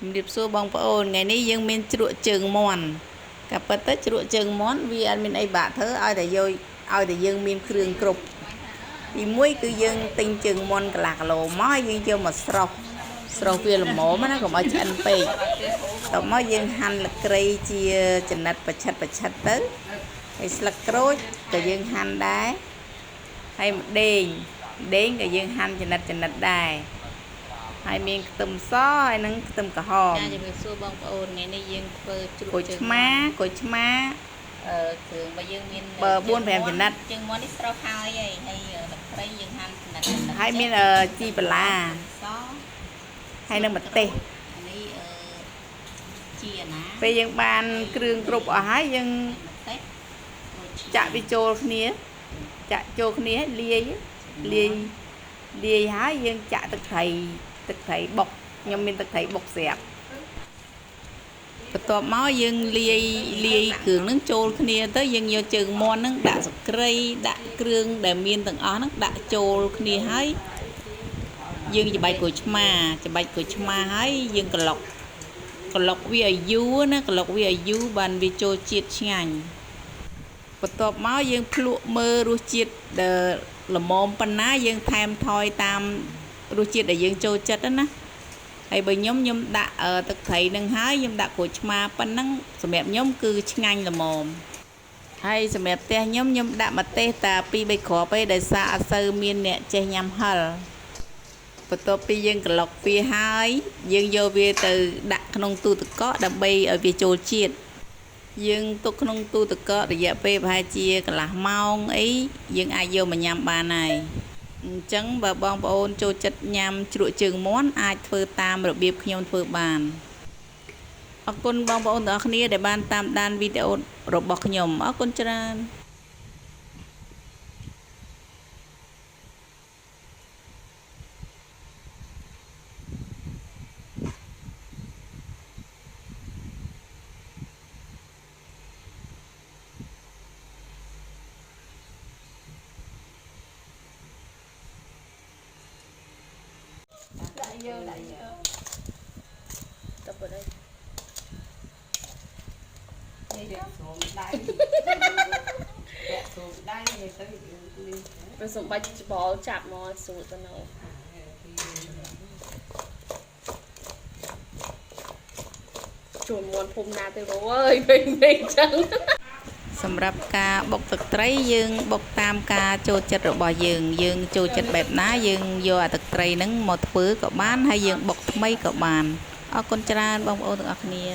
ជំរាបសួរបងប្អូនថ្ងៃនេះយើងមានជ្រក់ជើងមាន់ក៏ពិតទៅជ្រក់ជើងមាន់វាអត់មានអីបាក់ធ្វើឲ្យតែយកឲ្យតែយើងមានគ្រឿងគ្រប់ទីមួយគឺយើងទិញជើងមាន់កន្លះគីឡូមកយើងយកមកស្រោះស្រោះវាល្មមណាកុំឲ្យឆ្អិនពេកតមកយើងហាន់លក្រៃជាចំណិតប្រឆិតប្រឆិតទៅហើយស្លឹកក្រូចក៏យើងហាន់ដែរហើយម្ដេងម្ដេងក៏យើងហាន់ចំណិតចំណិតដែរហើយមានខ្ទឹមសហើយនិងខ្ទឹមក្រហម ចាជំរាបសួរបងប្អូនថ្ងៃនេះយើងធ្វើជ្រក់ ក្រូច ជើង ឆ្មាក្រូចឆ្មា អឺគ្រឿងបើយើងមាន បើ4 5ចំណិត ជើងមាន់នេះស្រស់ហើយហើយហើយទឹកត្រីយើងហាន់ចំណិតចំណិត ហើយមានជីបន្លា ស ហើយនិងម្ទេស អានេះអឺជីអាណា ពេលយើងបានគ្រឿងគ្រប់អស់ហើយយើង ម្ទេសក្រូច ចាក់វាចូលគ្នាចាក់ចូលគ្នាហើយលាយលាយលាយហើយយើងចាក់ទឹកត្រីទឹកត្រីបុកខ្ញុំមានទឹកត្រីបុកស្រាប់បន្ទាប់មកយើងលាយលាយគ្រឿងហ្នឹងចូលគ្នាទៅយើងយកជើងមាន់ហ្នឹងដាក់សក្រីដាក់គ្រឿងដែលមានទាំងអស់ហ្នឹងដាក់ចូលគ្នាហើយយើងច្របាច់ក្រូចឆ្មាច្របាច់ក្រូចឆ្មាហើយយើងក្លុកក្លុកវាឲ្យយូរណាក្លុកវាឲ្យយូរបានវាចូលជាតិឆ្ងាញ់បន្ទាប់មកយើងភ្លក់មើលរសជាតិដែលល្មមប៉ុណ្ណាយើងថែមថយតាមរសជាតិដែលយើងចូលចិត្តណាហើយបើខ្ញុំខ្ញុំដាក់ទឹកត្រីនឹងហើយខ្ញុំដាក់ក្រូចឆ្មាប៉ុណ្ណឹងសម្រាប់ខ្ញុំគឺឆ្ងាញ់ល្មមហើយសម្រាប់ផ្ទះខ្ញុំខ្ញុំដាក់ម្ទេសតា2 3គ្រាប់ឯងដោយសារអត់សូវមានអ្នកចេះញ៉ាំហឹរបន្ទាប់ពីយើងក្លុកវាហើយយើងយកវាទៅដាក់ក្នុងទូទឹកកកដើម្បីឲ្យវាចូលជាតិយើងទុកក្នុងទូទឹកកករយៈពេលប្រហែលជាកន្លះម៉ោងអីយើងអាចយកមកញ៉ាំបានហើយអញ្ចឹងបើបងប្អូនចូលចិត្តញ៉ាំជ្រក់ជើងមាន់អាចធ្វើតាមរបៀបខ្ញុំធ្វើបានអរគុណបងប្អូនទាំងអស់គ្នាដែលបានតាមដានវីដេអូរបស់ខ្ញុំអរគុណច្រើន ដាក់យកដាក់យក ទៅបើđây ស្រុំដៃពាក់ស្រុំដៃទៅ វាសំបាច់ច្បល់ចាប់មកស្រួលទៅនៅជួនមន់ភូមិណាទៅបងអើយវិញវិញចឹង សម្រាប់ការបុកទឹកត្រីយើងបុកតាមការចូលចិត្តរបស់យើងយើងចូលចិត្តបែបណាយើងយកអាទឹកត្រីហ្នឹងមកធ្វើក៏បានហើយយើងបុកថ្មីក៏បានអរគុណច្រើនបងប្អូនទាំងអស់គ្នា